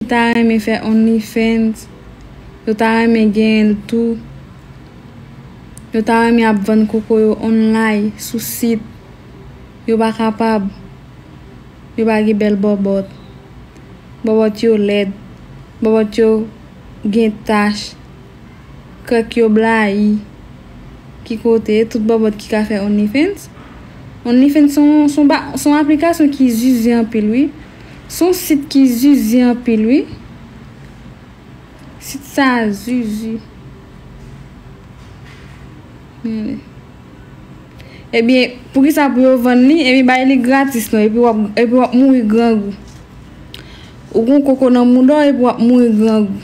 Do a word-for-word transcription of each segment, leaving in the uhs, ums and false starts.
ta renmen fè OnlyFans, yo ta renmen genyen l tou. Yo ta renmen ap vann koko yo online sou sit. Yo pa kapab. Yo pa gen bèl bòbòt. Bòbòt yo lèd. Bòbòt yo gen tach. Krèk yo blayi. Ki kote tout bòbòt ki ka fè OnlyFans? OnlyFans se yon, se yon ba- se yon aplikasyon ki zizi anpil, wi. Se yon sit ki zizi anpil, wi. Sit sa zizi. Gade. Ebyen, poukisa pou yo vann li? Ebyen, bay li gratis non, epi w ap, epi w ap mouri grangou. Ou gon koko nan mouda w, epi w ap mouri grangou.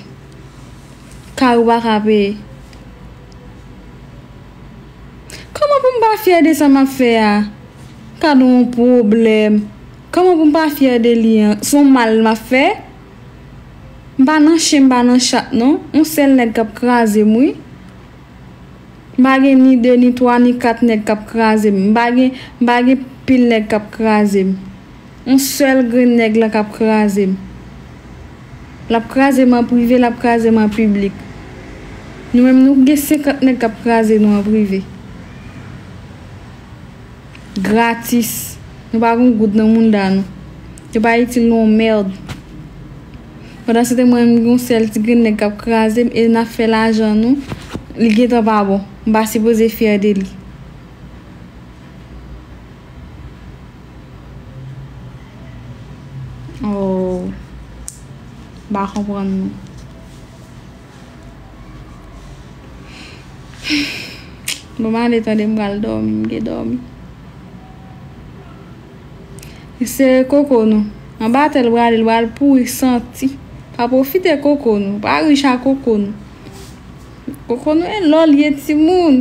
Kay ou pa ka peye. Kòman pou m pa fyè de sa m ap fè a? Gade yon pwoblèm. Kòman pou m pa fyè de li an? Se yon mal m ap fè? M pa nan chen, m pa nan chat non. Yon sèl nèg k ap kraze m, wi. M pa gen ni de, ni twa, ni kat nèg k ap kraze m. M pa gen, m pa gen pil nèg k ap kraze m. Yon sèl grenn nèg la k ap kraze m. L ap kraze m an prive, l ap kraze m an piblik. Nou menm, nou gen senkant nèg k ap kraze nou an prive. Gratis. Nou pa gon goud nan mounda nou. Yo pa itil nou yon mèd. Pandan se tan mwen menm, gon sèl ti grenn nèg k ap kraze m e n ap fè lajan nou. Li gentan pa bon. M pa sipoze fyè de li. Oh. M pa konprann nou. Bon, m ale tande, m pral dòmi, m gen dòmi. Sere koko nou. Anba tè l prale, l pral pouri santi. Pa pwofite koko nou. Pa rich a koko nou. Koko nou e lò l ye, timoun.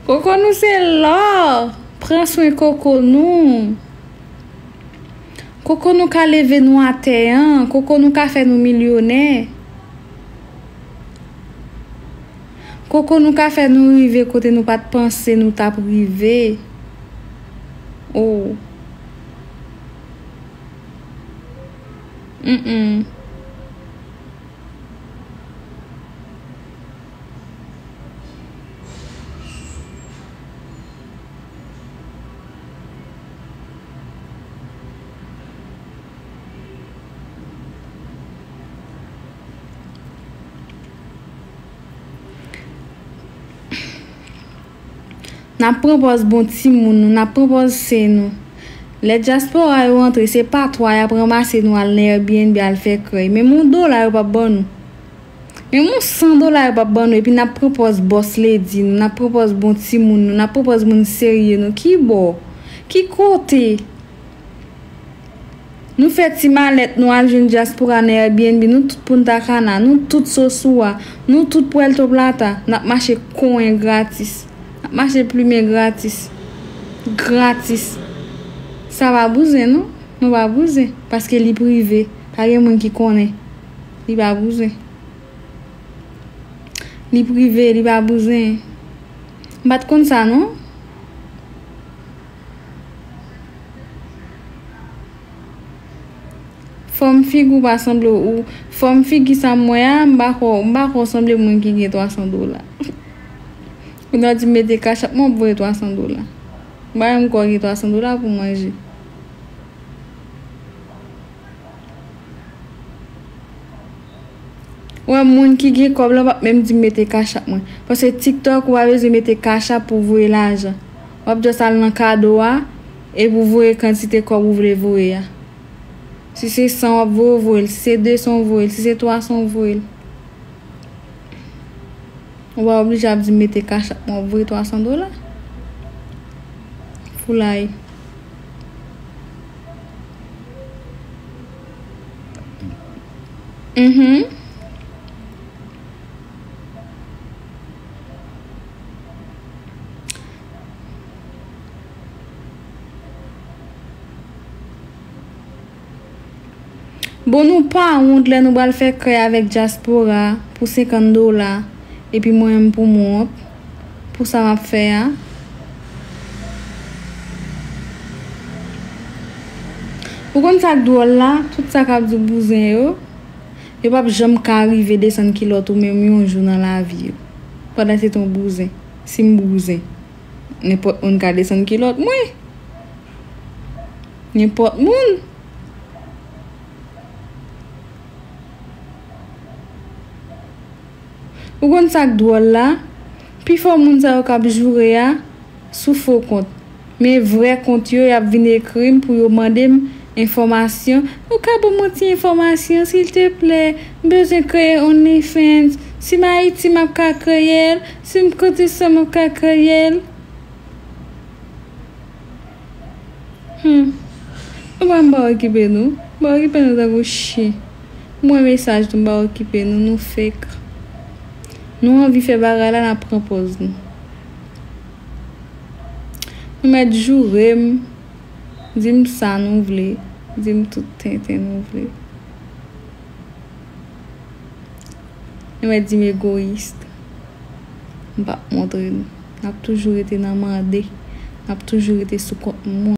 Koko nou se lò. Pran swen koko nou. Koko nou ka leve nou atè an, koko nou ka fè nou milyonè. Koko nou ka fè nou rive kote nou pa t panse nou t ap rive. Oh. Mm-mm. N ap pran pòz bon timoun nou, n ap pran pòz sè nou. Lè dyaspora yo antre, se patwa y ap ranmase nou al nan Airbnb al fè krèy. Menm yon dola yo p ap ban nou. Menm yon san dola yo p ap ban nou, epi n ap pran pòz boss lady nou, n ap pran pòz bon timoun nou, n ap pran pòz moun serye nou. Ki bò? Ki kote? Nou fè ti malèt nou al jwenn dyaspora nan Airbnb, nou tout Punta Cana, nou tout Sosua, nou tout Puerto Plata, n ap mache konyen gratis. N ap mache plimen gratis. Gratis. Sa pa bouzen non, nou pa bouzen, paske li prive, pa gen moun ki konnen. Li pa bouzen. Li prive, li pa bouzen. M pa t konn sa non. Fòm figi w pa sanble ou. Fòm figi sa m wè a, m pa kwè, m pa kwè w sanble moun ki gen twa san dola. Kounye a w di m mete cash app mwen, w ap voye twa san dola. M pa menm kwè w gen twa san dola pou manje. Wè, moun ki gen kòb la p ap menm di m mete cash app mwen. Paske TikTok, ou pa bezwen mete cash app pou voye lajan. W ap just al nan kado a, epi w voye kantite kòb ou vle voye a. Si se san w ap voye, w voye l. Si se de san, w voye l. Si se twa san, w voye l. Ou pa oblije ap di m mete cash app mwen, w ap voye twa san dola. Foulay. Mhm. Bon, nou pa wont lè nou pral fè krèy avèk dyaspora pou senkant dola, epi mwen menm pou m wont pou sa m ap fè a. Ou konn sa k dwòl la? Tout sa k ap di w bouzen yo, yo p ap janm ka rive desann kilòt ou menm yon jou nan lavi yo. Pandan se t on bouzen, si m bouzen, nenpòt moun ka desann kilòt mwen. Nenpòt moun. Ou konn sa k dwòl la? Pifò moun sa yo k ap joure a sou fo kont. Men vrè kont yo, y ap vin ekri m pou yo mande m enfòmasyon. Ou ka ban m yon ti enfòmasyon, silteplè? M bezwen kreye OnlyFans. Si m Ayiti, m ap ka kreye l. Si m kote sa, m ap ka kreye l. Hmm. Nou pa m pa okipe nou. M pa okipe nou tankou chen. M wè mesaj nou, m pa okipe nou, nou fake. Nou anvi fè bagay la, n ap pran pòz nou. Nou mèt joure m, di m sa nou vle, di m tout tenten nou vle. Nou mèt di m egoyis. M p ap montre nou. N ap toujou rete nan mande. N ap toujou rete sou kont moun.